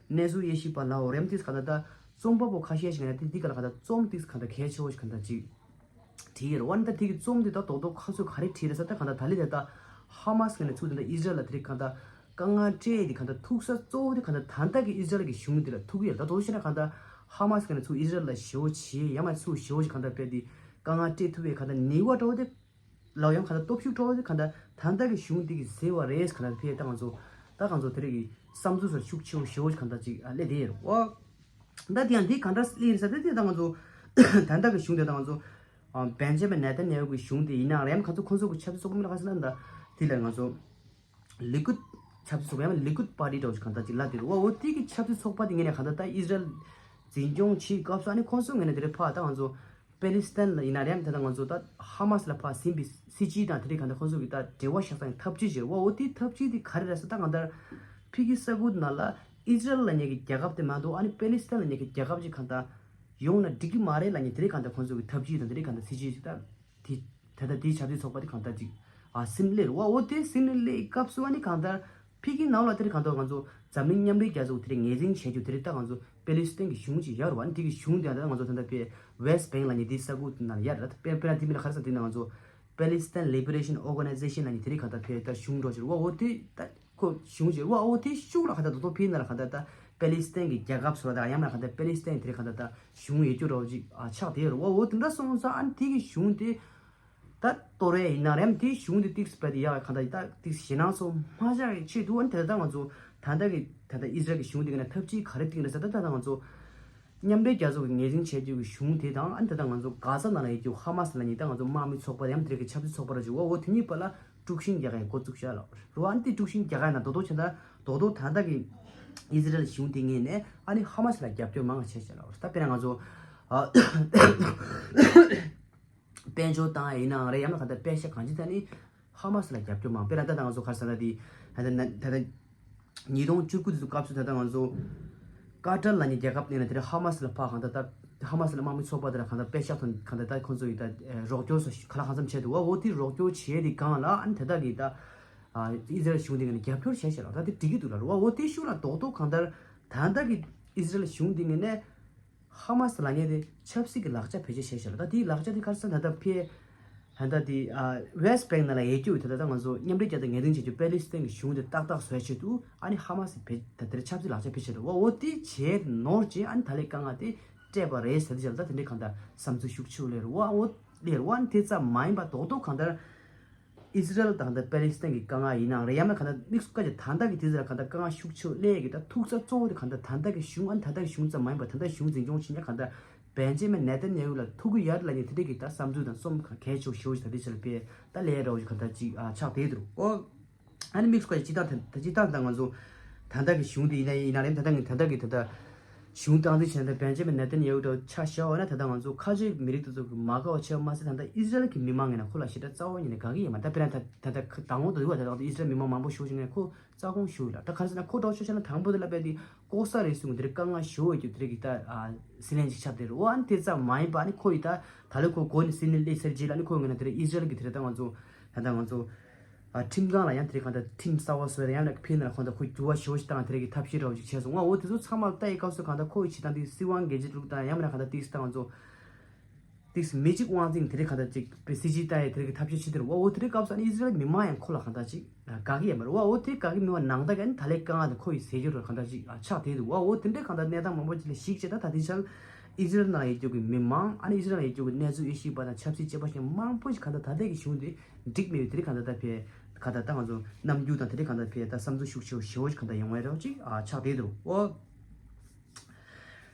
གནས་ཚུལ་དབྱེ་ཞིབ་པ་ལ་འོ་རེམ་ཏིག་ཙམ་གང་ལྟར་ད། རྩོམ་པ་པོ་ཁ་ཤས་ཤིག་ནས་དེ་འདི་ག་ལ་གང་ལྟར་རྩོམ་ཏིག་གང་ལྟར་གལ་ཆེ་བོ་ཞིག་གང་ལྟར་ཅིག་བྲིས་ཡོད་རེད་བ། ད་དེ་གི་རྩོམ་དེ་ད་རྡོག་རྡོག་ཁ་ཚུར་ག་རེ་བྲིས་རེད་ཟེར་ད་གང་ལྟར་ད་ལི་དེ་ད་ཧ་མ་སི་ནས་ཚུར་དེ་འདྲ་ཨི་ཟི་རལ་ལ་དེ་རིང་གང་ལྟར་དཀའ་ངལ་སྤྲད་དེ་གང་ལྟར་ཐུག་ས་གཙོ་བོ་དེ་གང་ལྟར་ད་ལྟ་གི་ཨི་ཟི་རལ་གི་གཞུང་དེ་ལ་ཐུག་ཡོད་རེད། ད་དོ་ཤེ་ན་གང་ལྟར་ཧ་མ་སི་ནས་ཚུར་ཨི་ཟི་རལ་ལ་ཞེ་བོ་བྱེད་ཡ་མ་ཚུར་ཞེ་བོ་ཞིག་གང་ལྟར་སྤེལ་དེ་དཀའ་ངལ་སྤྲད་ཐུབ་པའི་གང་ལྟར་ནུས་པ་འདྲ་བོ་དེ། ལའོ་ཡང་གང་ལྟར་སྟོབས་ཤུགས་འཕྲོག་གང་ལྟར་ད་ལྟ་གི་གཞུང་འདི་གི་ཟེར་བ་རེད། གང་ལྟར་ཕེ་ད་ང་ཚོ་ད་ང་ཚོ་དེ་རིགས་ཀྱི་བསམ་ཚུལ་སོགས་ཤུགས་ཆེ་བོ་ཞེ་བོ་ཞིག་གང་ལྟར་ཅིག་ཨ་སླེབས་བསྡད་ཡོད་རེད། འོ་ད་དེ་ཡང་འདི་གང་འདྲ་སླེབས་རེད་ཟེར་ཏེ་དེ་ད་ང་ཚོ་ད་ལྟ་གི་གཞུང་དེ་ད་ང་ཚོ་བན་ཇ་མིན་ནེ་ཐན་ཡ་ཧུ་གི་གཞུང་དེ་ཡིན་ནའང་རེད། ཡང་གང་ཚོ་ཁོང་ཚོ་གི་ཆབ་སྲིད་ཚོགས་པ་མིན་ལ་ག་ཟེར་ན་ད་དེ་ལ་ང་ཚོ་ལི་ཀུད་ཆབ་སྲིད་ཚོགས་པ་ཡང་ན་ལི་ཀུད་པར་ཊི་འདྲ་བོ་ཞིག་གང་ལྟར་ཅིག་ལབ་བསྡད་འདུག་འོ་འོ་དེ་གི་ཆབ་སྲིད་ཚོགས་པ་དེ་ངོས་ནས་གང་ལྟར་ད་ཨི་ཟི་རལ་འཛིན་སྐྱོང་བྱེད་སྐབས་སུ་ཨ་ནི་ཁོང་ཚོ་ངོས་ནས་དེ་རིང་ཕར་ད་ང་ཚོ་པེ་ལི་སི་ཐན་ལ་ཡིན་ན་རེད། ད་ལྟ་ང་ཚོ་ད་ཧ་མ་སི་ལ་ཕར་ཟིན་པའི་སྲིད་ཇུས་དང་དེ་རིང་གང་ལྟར་ཁོང་ཚོ་གི་ད་འབྲེལ་བ་བཞག་སྟངས་ཀྱི་ཐབས་ཇུས་བྱེད་རེད་བ། འོ་དེའི་ཐབས་ཇུས་དེ་ག་རེ་རེད་ཟེར་ད་གང་ལྟར་ཕ་གི་ས་ཁུལ་ནང་ལ་ཨི་ཟི་རལ་ལབ་མཁན་གྱི་རྒྱལ་ཁབ་དེ་མ་གཏོགས་ཨ་ནི་པེ་ལི་སི་ཐན་ལབ་མཁན་གྱི་རྒྱལ་ཁབ་ཅིག་གང་ལྟར་ཡོང་ན་འགྲིག་གི་མ་རེད་ལབ་མཁན་དེ་རིང་གང་ལྟར་ཁོང་ཚོ་གི་ཐབས་ཇུས་དང་དེ་རིང་གང་ལྟར་སྲིད་ཇུས་ཅིག་ད་ དེ་ད་ལྟ་དེའི་ཆབ་སྲིད་ཚོགས་པ་དེ་གང་ལྟར་ཅིག་ཨ་སིམ་ལེར་བ་འོ་དེ་སིམ་ལེར་སླེབས་སྐབས་སུ་ཨ་ནི་གང་ལྟར་ཕི་གི་ནང་ལ་དེར་གང་ལྟར་ང་ཚོ་འཛམ་གླིང་མཉམ་འབྲེལ་རྒྱལ་ཚོགས་དེར་ངོས་འཛིན་བྱེད་རྒྱུ་དེར་ད་ང་ཚོ་པེ་ལི་སི་ཐན་གྱི་གཞུང་ཅིག་ཡོད་རེད་བ། ཨ་ནི་དེ་གི་གཞུང་དེ་ད་ང་ཚོ་ད་ལྟ་པའི་West Bank ལབ་མཁན་དེའི་ས་ཁུལ་དེ་ནང་ལ་ཡོད་རེད། དཔེར་དཔེར་ན་དེ་མིན་ལ་ག་རེ་ཟེར་དེ་ན་ང་ཚོ་Palestine Liberation Organization ལབ་མཁན་དེ་རིགས་གང་ལྟར་ཕེ་ད་གཞུང་འགྲོ་ཕྱིར་བ་འོ་དེ་ད་ཁོ་གཞུང་ཕྱིར་བ་འོ་དེ་ཤུགས་ལ་གང་ལྟར་ད་དོ་ཕེ་ན་ལ་གང་ལྟར་ད་པེ་ལི་སི་ཐན་གྱི་རྒྱལ་ཁབ་སོགས་ད་ཡང་ན་གང་ལྟར་པེ་ལི་སི་ཐན་དེ་རིགས་གང་ལྟར་ད་གཞུང་ཡོད་རྒྱུ་རོགས་ཅིག་ཨ་ཆགས་དེ་ཡོད་རེད་བ། འོ་དེ་འདྲ་སོང་ཙང་ཨ་ནི་དེ་གི་གཞུང་དེ་ད་གཏོར་ཡས་ཡིན་ན་རེམ་དེ་གཞུང་དེ་ཏིག་སི་པ་དེ་ཡག་གང་ལྟར་ད་ཏིག་སི་ཞེད་སྣང་སོགས་མ་བཞག་གི་ཆེད་དུ་ཨ་ནི་དེ་ད་ང་ཚོ་ད་ལྟ་གི་ད་ལྟ་ཨི་ཟི་རལ་གྱི་གཞུང་དེ་གི་ནས་ཐབས་ཇུས་ག་རེ་བཏིང་རེད་ཟེར་ད་ད་ལྟ་ང་ཚོ་མཉམ་འབྲེལ་རྒྱལ་ཚོགས་ཀྱི་ངོས་འཛིན་བྱེད་རྒྱུ་གི་གཞུང་དེ་དང་ཨ་ནི་ད་ལྟ་ང་ཚོ་གྷ་ཟ་ནང་ལ་ཡོད་རྒྱུ་ཧ་མ་སི་ལབ་མཁན་ད་ང་ཚོ་དམག་མི་ཚོགས་པ་ཡང་དེ་རིགས་ཀྱི་ཆབ་སྲིད་ཚོགས་པ་ར་ཅིག་འོ་འོ་དེ་གཉིས་བར་ལ་དཀྲུག་ཤིང་རྒྱག་ཡས་འགོ་བཙུགས་བཞག་ལ་རོ། ཨ་ནི་དེ་དཀྲུག་ཤིང་རྒྱག་ཡས་ན་རྡོག་རྡོག་བྱས་ན་རྡོག་རྡོག་ད་ལྟ་གི་ཨི་ཟི་རལ་གཞུང་དེ་ངོས་ནས་ཨ་ནི་ཧ་མ་སི་ལ་རྒྱབ་སྐྱོར་མང་བ་བྱས་བཞག་ལ་རོ། ད་དཔེར་ན་ང་ཚོ་ཨ་དཔལ་འབྱོར་བཏང་ཡ་ཡིན་ནའང་རེད། ཡང་ན་ག་ད་པེ་ཤ་གང་ཅི་ད་ནི་ཧ་མ་སི་ལ་རྒྱབ་སྐྱོར་མང་། དཔེར་ན་ད་ད་ང་ཚོ་ག་རེ་ཟེར་ན་དེ་ད་ད་ད་ད་ཉིས་སྟོང་བཅུ་དགུ་དེ་ཚོ་སྐབས་སུ་ད་ལྟ་ང་ཚོ་ཀ་ཏར་ལབ་མཁན་རྒྱལ་ཁབ་ནས་ན་དེར་ཧ་མ་སི་ལ་ཕར་གང་ལྟར་ད་ཧ་མ་སི་ལ་དམག་མི་ཚོགས་པ་དེ་ལ་གང་ལྟར་པེ་ཤག་ཐོན་གང་ལྟར་ད་ཁོང་ཚོ་ཡི་ད་རོགས་སྐྱོར་སོགས་ག་ལ་གང་འཚམ་བྱས་འདུག་བ། འོ་དེ་རོགས་སྐྱོར་བྱས་དེ་སྒང་ལ་ཨ་ནི་ད་ལྟ་གི་ད་ཨི་ཟི་རལ་གཞུང་དེ་ངོས་ནས་རྒྱབ་སྐྱོར་བྱས་བྱས་ལ་ད་དེ་འགྲིག་གི་འདུག་ལ་རོ། བ་འོ་དེ་ཤུགས་ལ་རྡོག་རྡོག་གང་ལྟར་ད་ལྟ་གི་ཨི་ཟི་རལ་གཞུང་དེ་ངོས་ནས་ཧ་མ་སི་ལབ་མཁན་དེ་ཆབ་སྲིད་ཀྱི་ལག་ཆ་བེད་སྤྱོད་བྱས་བཞག་ལ། ད་དེའི་ལག་ཆ་དེ་ག་རེ་ཟེར་ན་ད་ལྟ་ཕེ་ད་ལྟ་དེ་ཨ་West Bank ནང་ལ་ཡོད་རྒྱུ་ད་ལྟ་ད་ང་ཚོ་མཉམ་འབྲེལ་རྒྱལ་ཚོགས་ངོས་འཛིན་བྱེད་རྒྱུ་པེ་ལི་སི་ཐན་གྱི་གཞུང་དེ་ཏག་ཏག་བཟོ་ཡ་ཆེད་དུ་ཨ་ནི་ཧ་མ་སི་བེད་ད་དེར་ཆབ་སྲིད་ལག་ཆ་བེད་སྤྱོད་བྱས་འདུག་བ། འོ་དེ་བྱས་ནོར་རྗེས་ཨ་ནི་ད་ལས་དཀའ་ངལ་དེ་སྤྲད་པ་རེད་ཟེར་དེ་བྱས་ལ་ད་དེ་འདྲའི་གང་ལྟར་བསམ་ཚུལ་ཤུགས་ཆེ་བ་སླེབས་རེད་བ། འོ་སླེབས་རེད་བ། ཨ་ནི་དེ་ཙམ་མ་ཡིན་པ་རྡོག་རྡོག་གང་ལྟར། ཨི་ཟི་རལ་དང་ད་པེ་ལི་སི་ཐན་གྱི་དཀའ་ངལ་ཡིན་ནའང་རེད། ཡང་ན་གང་ལྟར་དམིགས་སུ་བཀར་གྱི་ད་ལྟ་གི་དུས་ཚོད་ལ་གང་ལྟར་དཀའ་ངལ་ཤུགས་ཆེ་བ་སླེབས་ཀྱི་ད་ཐུག་ས་གཙོ་བོ་དེ་གང་ལྟར་ད་ལྟ་གི་གཞུང་ཨ་ནི་ད་ལྟ་གི་གཞུང་ཙམ་མ་ཡིན་པར་ད་ལྟ་གཞུང་འཛིན་སྐྱོང་བྱེད་མཁན་གང་ལྟར་བན་ཇེ་མིན་ནེ་ཐན་ཡ་ཧུ་ལ་ཐུག་གི་ཡོད་ལབ་མཁན་དེ་འདྲ་གི་ད་བསམ་ཚུལ་དང་རྩོམ་གང་གལ་ཆེ་བ་ཞེ་པོ་ཞིག་ད་ལྟའི་ཆར་ལ་དཔེ་ད་ལས་རོགས་ཞིག་གང་ལྟར་ཅིག་ཨ་ཆགས་བསྡད་འདུག་ཨོ། ཨ་ནི་དམིགས་སུ་བཀར་ཅི་ལྟར་ད་ཅི་ལྟར་ད་ང་ཚོ་ད་ལྟ་གི་གཞུང་དེ་ཡིན་ན་ཡིན་ན་རེད། ད་ལྟ་གི་ད་ལྟ་གི་ད་ལྟ་གཞུང་སྟངས་འཛིན་བྱེད་ད་བན་ཇེ་མིན་ནེ་ཐན་ཡ་ཧུ་འདྲ་ཆ་བཞག་པ་ན་ད་ལྟ་ང་ཚོ་ཁ་ཆེ་མི་རིགས་དེ་ཚོ་གི་མ་དགའ་བ་བྱས་པ་མ་ཟད་ད་ལྟ་ཨི་ཟི་རལ་གྱི་མི་མང་ངོས་ནས་ཁོ་ལ་ཞེ་དྲག་རྩ་བ་ཉིད་ནས་དགའ་གི་ཡོད་མ་རེད། ད་དཔེར་ན་ད་ད་ལྟ་དང་པོ་དུས་བ་ད་ལྟ་ཨི་ཟི་རལ་མི་མང་མང་པོ་ཞེ་པོ་ཅིག་ངོས་ནས་ཁོ་རྩ་དགོངས་ཞུ་ཡོད་ལ། ད་ག་རེ་ཟེར་ན་ཁོ་འདྲ་བོ་ཤོད་བྱས་ན་དང་པོ་དེ་ལ་རྦད་དེ་ལྐོག་ཟ་རེད་གསུངས་དེ་རིགས་དཀའ་ངལ་ཞེ་པོ་ཡོད་རྒྱུ་དེ་རིགས་ཀྱི་ད་སྲིད་བློན་ཅིག་ཆགས་བསྡད་རེད། འོ་ཨ་ནི་དེ་ཙམ་མ་ཡིན་པ་ཨ་ནི་ཁོ་ཡི་ད་ད་ལོ་ཁོ་འགོ་ནས་སྲིད་བློན་སླེབས་ཚར་རྗེས་ལ་ཨ་ནི་ཁོ་ངོས་ནས་དེ་རིགས་ཨི་ཟི་རལ་གྱི་དེ་རིགས་ད་ང་ཚོ་ད་ལྟ་ང་ཚོ། ཨ་ཁྲིམས་ཁང་ལ་ཡང་དེ་རིང་གང་ལྟར་ཁྲིམས་གསར་བ་བཟོས་ཡང་ན་ཕན་ལ་གང་ལྟར་ཁོ་འགྱུར་བ་ཞེ་པོ་ཞིག་བཏང་དེ་རིང་གི་ཐབས་ཤེས་འདྲ་བོ་ཞིག་བྱས་སོང་། ང་འོ་དེ་ཚོ་ཚང་མ་ལ་ལྟ་ཡི་སྐབས་སུ་གང་ལྟར་ཁོ་ཡི་བྱེད་སྟངས་དེ་སྲིད་དབང་སྒེར་གྱི་ལུགས་དང་ཡང་མིན་ན་གང་ལྟར་ཏིག་སི་དང་ང་ཚོ་ཏིག་སི་མི་གཅིག་དབང་འཛིན་དེ་རིང་གང་ལྟར་ཅིག་པའི་སྲིད་ཇུས་ལྟ་ཡི་དེ་རིང་གི་ཐབས་ཤེས་བྱེད་དེ་རུ་འོ་འོ་དེ་རིང་སྐབས་སུ་ཨ་ནི་ཨི་ཟི་རལ་མི་མང་ཡང་ཁོ་ལ་གང་ལྟར་ཅིག་དགའ་གི་ཡོད་མ་རེད། འོ་འོ་དེ་དགའ་གི་མི་མང་ནང་ལྟར་གྱི་ཨ་ནི་ད་ལས་དཀའ་ངལ་དེ་ཁོ་ཡི་ཟས་སྦྱོར་རུ་གང་ལྟར་ཅིག་ཆགས་བསྡད་འདུག་འོ་འོ་དེ་འདྲའི་གང་ལྟར་གནས་སྟངས་མང་པོ་ཅིག་ལ་གཞིགས་བྱས་ད་ད་དེ་ཆར་ཨི་ཟི་རལ་ནང་ཡོད་རྒྱུ་གི་མི་མང་ཨ་ནི་ཨི་ཟི་རལ་ནང་ཡོད་རྒྱུ་གི་གནས་ཚུལ་དབྱེ་ཞིབ་པ་དང་ཆབ་སྲིད་དཔྱད་པ་ཞིག་མང་པོ་ཞིག་གང་ལྟར་ད་ལྟའི་གི་གཞུང་དེ་འགྲིག་མེད་པའི་དེ་རིང་གང་ལྟར་ད་ཕེ་གང་ལྟར་ད་ང་ཚོ་རྣམ་འགྱུར་དང་དེ་རིང་གང་ལྟར་ཕེ་ད་བསམ་ཚུལ་ཤུགས་ཆེ་བ་ཞེ་བོ་ཞིག་གང་ལྟར་ཡོང་བའི་རོགས་ཅིག་ཨ་ཆགས་བསྡད་འདུག་ཨོ།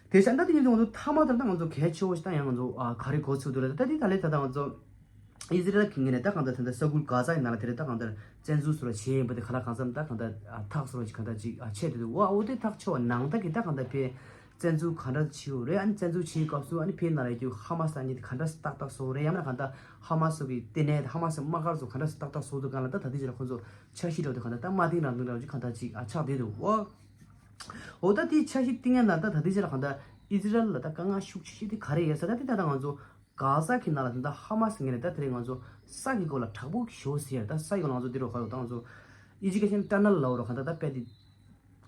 དེ་བཞིན་ད་དེ་ཉིན་ང་ཚོ་མཐའ་མ་ལྟར་ད་ང་ཚོ་གལ་ཆེ་བོ་ཞིག་ད་ཡང་ང་ཚོ་ཨ་ག་རེ་གོ་ཚུལ་འདུག་ལ་ད་དེ་ད་ལས་ད་ད་ང་ཚོ་ཨི་ཟི་རལ་གྱི་ངོས་ནས་ད་གང་ལྟར་ད་ལྟ་ས་ཁུལ་གྷ་ཟ་ཡི་ནང་ལ་དེ་རིང་ད་གང་ལྟར་བཙན་འཛུལ་བཟོ་ར་བྱས་ཡིན་པ་དེ་ག་ལ་གང་འཚམ་ད་གང་ལྟར་ཨ་ཐག་བཟོ་ར་ཅིག་གང་ལྟར་ཅིག་ཨ་ཆད་དེ་འདུག་ཨ་འོ་དེ་ཐག་ཆོད་པ་ནང་ད་གི་ད་གང་ལྟར་ཕེ། བཙན་འཛུལ་ག་འདྲ་བྱེད་ཡོད་རེད། ཨ་ནི་བཙན་འཛུལ་བྱེད་སྐབས་སུ་ཨ་ནི་ཕའི་ནང་ལ་ཡོད་ཧ་མ་སི་ཨ་ནི་དེ་ག་འདྲ་ཏག་ཏག་བཟོ་རེད། ཡང་ན་ག་འདྲ་ཧ་མ་སི་གི་ལྟེ་གནས་ཧ་མ་སི་དམག་སྒར་ཚོ་ག་འདྲ་ཏག་ཏག་བཟོ་འདུག་ག་ལ་ད་ད་ལྟའི་ཆ་ལ་ཁོང་ཚོ་འཆར་གཞི་འདྲ་བོ་དེ་ག་འདྲ་ད་མ་བཏིང་རང་བཏིང་རང་ཅིག་ག་འདྲ་ཅིག་ཨ་ཆགས་བསྡད་འདུག་འོ། འོ་ད་དེའི་འཆར་གཞི་བཏིང་ཡ་ན་ད་ད་ལྟའི་ཆ་ལ་ག་འདྲ་ཨི་ཟི་རལ་ལ་ད་དཀའ་ངལ་ཤུགས་ཆེ་ཤོས་དེ་ག་རེ་ཡོད་ཟེར་ད་དེ་ད་ད་ང་ཚོ་གྷ་ཟ་གི་ནང་ལ་ད་ད་ཧ་མ་སི་ངོས་ནས་ད་དེ་རིང་ང་ཚོ་ས་གི་སྐོར་ལ་དྲག་པོ་ཞེ་པོ་ཟེར་ཡ་ད་ས་གི་སྐོར་ལ་ང་ཚོ་འདི་རུ་ག་རེ་ད་ང་ཚོ་ཨི་ཇི་ཀེ་ཤན་ཊ་ནལ་ལབ་རོ་ག་འདྲ་ད་དཔེ་དེ།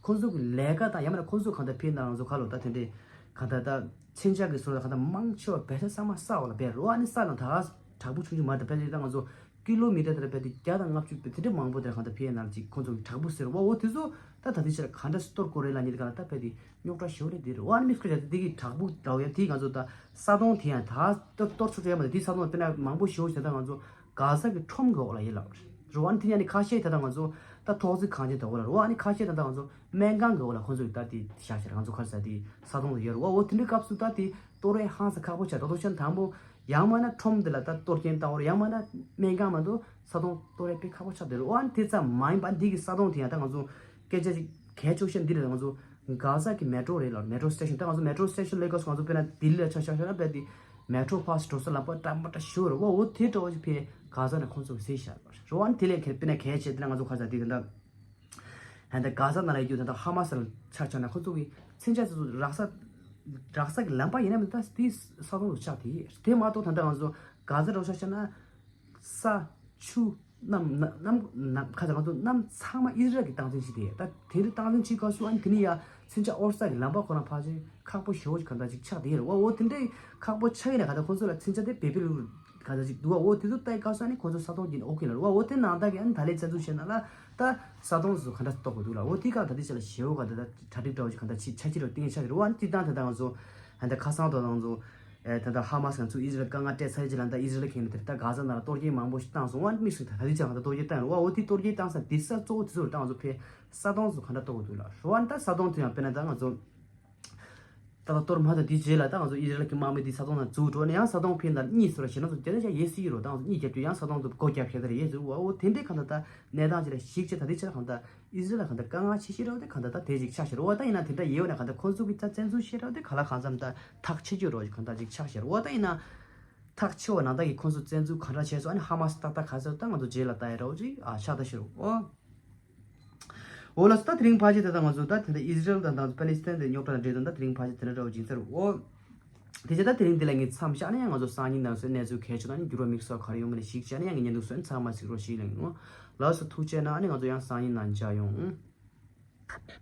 ཁོང་ཚོ་གི་ལས་ཀ་དང་ཡང་མིན་ན་ཁོང་ཚོ་གང་ལྟར་ཕེབས་ན་རང་ཚོ་ཁ་ལོ་ད་དེ་འདྲའི་གང་ལྟར་ད་མཚོན་ཆ་གི་བཟོ་ལ་གང་ལྟར་མང་ཆེ་བ་བེད་ས་ཚང་མ་ས་འོག་ལ་བེད་རོ། ཨ་ནི་ས་ནང་ད་དྲག་པོ་ཆུང་ཆུང་མ་རེད། ད་ཕལ་ཆེར་ད་ང་ཚོ་ཀི་ལོ་མི་ཊར་དེ་ལ་ཕལ་ཆེར་བརྒྱ་དང་ལྔ་བཅུ་དེ་འདྲ་མང་པོ་དེ་གང་ལྟར་ཕེབས་ན་ཅིག་ཁོང་ཚོ་གི་དྲག་པོ་ཟེར་བ་འོ་དེ་ཚོ་ད་ད་དེ་ཆར་གང་འདྲ་གཏོར་དགོས་རེད་ལབ་མཁན་དེ་གང་ལ་ད་ཕལ་ཆེར་རྙོག་དྲ་ཞེ་པོ་རེད་དེ་རེད། འོ་ཨ་ནི་མི་སྐད་ཆ་དེ་གི་དྲག་པོ་འདྲ་བོ་ཡ་དེ་ང་ཚོ་ད་ས་དོང་དེ་ཡང་ད་གཏོར་གཏོར་ཆོག་ཆོག་ཡ་མ་རེད། དེ་ས་དོང་དཔེར་ན་མང་པོ་ཞེ་པོ་ཞིག་ད་ང་ཚོ་གྷ་ཟ་གི་ཁྲོམ་གི་འོག་ལ་ཡིན་ལབ་རེད། རེད་བ། ཨ་ནི་དེ་ཡང་ནི་ཁ་ཤས་ད་ལྟ་ང་ཚོ་ད་ཐོག་བརྩེགས་གངས་ཅན་དེ་འོག་ལ་རེད་བ། ཨ་ནི་ཁ་ཤས་ད་ལྟ་ང་ཚོ་སྨན་ཁང་གི་འོག་ལ་ཁོང་ཚོ་ཡི་ད་དེ་བཞག་བཞག་ང་ཚོ་ཁར་ས་དེ་ས་དོང་དུ་ཡོད་རེད་བ། འོ་དེ་འདྲའི་སྐབས་སུ་ད་དེ་གཏོར་བའི་ཧང་སང་ཁག་པོ་ཆགས། ད་དུང་ཤན་དང་པོ་ཡང་མིན་ན་ཁྲོམ་དེ་ལ་ད་གཏོར་སྐྱོན་བཏང་བ་རེད། ཡང་མིན་ན་སྨན་ཁང་མ་གཏོགས་ས་དོང་གཏོར་བའི་དཔེ་ཁག་པོ་ཆགས་བསྡད་རེད། འོ་ཨ་ནི་དེ་ཙམ་མ་ཡིན་པ་འདི་གི་ས་དོང་དེ་ཡང་ད་ང་ཚོ་སྐད་ཆ་ཅིག་གལ་ཆེ་ཤོས་འདི་རེད། ང་ཚོ་གྷ་ཟ་གི་མེ་ཊོ་རེད་ལ་མེ་ཊོ་སི་ཊེ་ཤན་ད་ང་ཚོ་མེ་ཊོ་སི་ཊེ་ཤན་ལེ་གོ་སི་ང་ཚོ་དཔེར་ན་ལྡི་ལི་ལ་ཆ་བཞག་ན་དཔེ་དེ་མེ་ཊོ་པ་སི་འགྲོ་ས་ལམ་པ་ཏྲ་མ་ཏྲ་ཞོ་རེད་བ། འོ་དེ་འདྲ་བ་ཞིག་ཕེ་གྷ་ཟ་ནས་ཁོང་ཚོ་གི་ཟས་བཞག་རེད་བ། ཨ་ནི་དེ་ལས་ཁེ་དཔེར་ན་གལ་ཆེ་དེ་ལ་ང་ཚོ་གྷ་ཟ་དེ་ག་འདྲ་ད་ལྟ་གྷ་ཟ་ནང་ལ་ཡོད་རྒྱུ་ད་ལྟ་ཧ་མ་སི་ལ་ཆ་བཞག་ན་ཁོང་ཚོ་གི་མཚོན་ཆ་དེ་ཚོ་རག་ས་རག་ས་གི་ལམ་པ་ཡིན་ན་མིན་ད་དེ་ས་དོང་དུ་ཆགས་དེ་དེ་མ་གཏོགས་ད་ལྟ་ང་ཚོ་ གྷ་ཛ་རོ་ཤ་ཤ་ན་ས་ཆུ་གནམ་གནམ་གནམ་ཁ་ཚ་ང་ཚོ་གནམ་ཚང་མ་ཨི་ཟི་རལ་གྱི་སྟངས་འཛིན་བྱེད་དེ། ད་དེ་རིང་སྟངས་འཛིན་བྱེད་སྐབས་སུ་ཨ་ནི་དེ་ནི་ཡ་མཚོན་ཆ་ཨོར་ས་གི་ལམ་པ་ཁོ་ན་ཕལ་ཆེར་ཁག་པོ་ཞེ་བོ་ཞིག་ག་འདྲ་ཅིག་ཆགས་དེ་ཡོད་རེད་བ། འོ་དེ་འདྲའི་ཁག་པོ་ཆགས་ཡིན་ན་ག་ད་ཁོ་ཚོ་ལ་མཚོན་ཆ་དེ་བེ་བེ་ལུ་ག་འདྲ་ཅིག་འདུག་བ། འོ་དེ་ཚོ་ལྟ་ཡི་སྐབས་སུ་ཨ་ནི་ཁོ་ཚོ་ས་དོང་གྱིན་ཨོ་ཁེ་ལ་རེད་བ། འོ་དེ་ནང་ལྟ་གི་ཨ་ནི་ད་ལས་བཙན་འཛུལ་བྱས་ན་ལ་ད་ས་དོང་ཚོ་ག་འདྲ་གཏོར་དགོས་འདུག་ལ། འོ་དེ་ག་ད་དེ་ཆ་ལ་ཞེ་བོ་ག་ད་ད་གྲ་སྒྲིག་འདྲ་བོ་ཞིག་ག་འདྲ་ཆི་ཆ་ཆི་རོ་ཏིང་ཆ་གི་རེད་བ། ཨ་ནི་དེ་དང་དེ་དང་ང་ཚོ་ཨ་ད་ཁ་སང་དོ་དང་ཚོ། ཨེ་ད་ལྟ་ཧ་མ་སི་ང་ཚོ་ཨི་ཟི་རལ་དཀའ་ངལ་སྤྲད་ཚར་རྗེས་ལ་ད་ཨི་ཟི་རལ་གྱིས་ནི་དེར་ད་གྷ་ཛ་ནང་ལ་གཏོར་རྒྱག་མང་པོ་ཞིག་བཏང་སོང་བ། དམིགས་སུ་ད་ད་ལྟའི་ཆ་ང་ད་གཏོར་རྒྱག་བཏང་རུ་བ། འོ་དེ་གཏོར་རྒྱག་བཏང་ས་དེ་ས་གཙོ་བོ་དེ་ཚོ་རུ་ད་ང་ཚོ་ཕེ་ས་དོང་ཚོ་ག་འདྲ་གཏོར་དགོས་འདུག་ལ་རུ་བ། ད་ས་དོང་དེ་ཡང་དཔེར་ན་ད་ང་ཚོ་ད་ལྟ་གཏོར་མ་ད་དེ་རྗེས་ལ་ད་ང་ཚོ་ཨི་ཟི་རལ་གྱི་དམག་མི་དེ་ས་དོང་ནང་འཛུལ་འགྲོ་ནས་ཡང་ས་དོང་ཕེ་ད་གཉིས་སུ་ར་ཞེ་ན་ཚོ་དེ་ལ་ཡ་ཡེ་སི་ཡི་རོ་ད་ང་ཚོ་གཉིས་རྒྱབ་ཀྱི་ཡང་ས་དོང་དུ་སྒོ་རྒྱབ་ཤེས་ད་རེ་ཡེ་ཟེར་བ། འོ་དེ་འདྲའི་ག་ད་ད་གནས་སྟངས་ཅིག་ལ་གཞིགས་བྱས་ད་དེ་ཆ་ལ་གང་ད། ཨི་ཟི་རལ་ལ་གང་ལྟར་དཀའ་ངལ་ཆེ་ཤོས་རེད་བ། དེ་གང་ལྟར་ད་དེ་ཅིག་ཆགས་ཤག་རེད་བ། ད་ཡིན་ན་དེ་འདྲ་ཡོད་ན་གང་ལྟར་ཁོ་ཚོ་གི་ད་བཙན་འཛུལ་བྱས་རེད་བ། དེ་ག་ལ་གང་འཚམ་ད་ཐག་ཆོད་ཀྱི་རོ་གང་ལྟར་ཅིག་ཆགས་ཤག་རེད་བ། ད་ཡིན་ན་ཐག་ཆོད་བ་ནང་ད་གི་ཁོ་ཚོ་བཙན་འཛུལ་ག་འདྲ་བྱས་སོང་། ཨ་ནི་ཧ་མ་སི་ཏག་ཏག་ག་ཚོད་ད་ང་ཚོ་རྗེས་ལ་ལྟ་ཡ་རོ་ཅིག་ཨ་ཆགས་ད་ཤི་རོ་ཨོ། འོ་ལགས་སོ། ད་དེ་རིང་ཕལ་ཆེར་ད་ལྟ་ང་ཚོ་ད་དེ་འདྲ་ཨི་ཟི་རལ་དང་ད་ང་ཚོ་པ་ལི་སི་ཐན་དེ་རྙོག་དྲ་འདྲེས་དོན་ད་དེ་རིང་ཕལ་ཆེར་དེ་འདྲ་འདྲ་བོ་ཅིག་ཡིན་ས་རེད་ཨོ། དེ་རྗེས་ད་དེ་རིང་འདི་ལ་ངས་མཚམས་བཞག་ནས་ཡང་ང་ཚོ་སང་ཉིན་ནང་སོའི་གནས་ཚུལ་གལ་ཆེ་ན་ནི་འགྱུར་བ་དམིགས་བསལ་ག་རེ་ཡོང་མིན་ལ་གཞིགས་བྱས་ནས་ཡང་ངས་བརྙན་ཐུང་བཟོས་ནས་ཚང་མ་གཟིགས་རོགས་ཞུ་ཡིན་ལ་ཡིན་ནོ། ལགས་སོ། ཐུགས་རྗེ་གནང་། ཨ་ནི་ང་ཚོ་ཡང་སང་ཉིན་ནང་མཇལ་ཡོང་།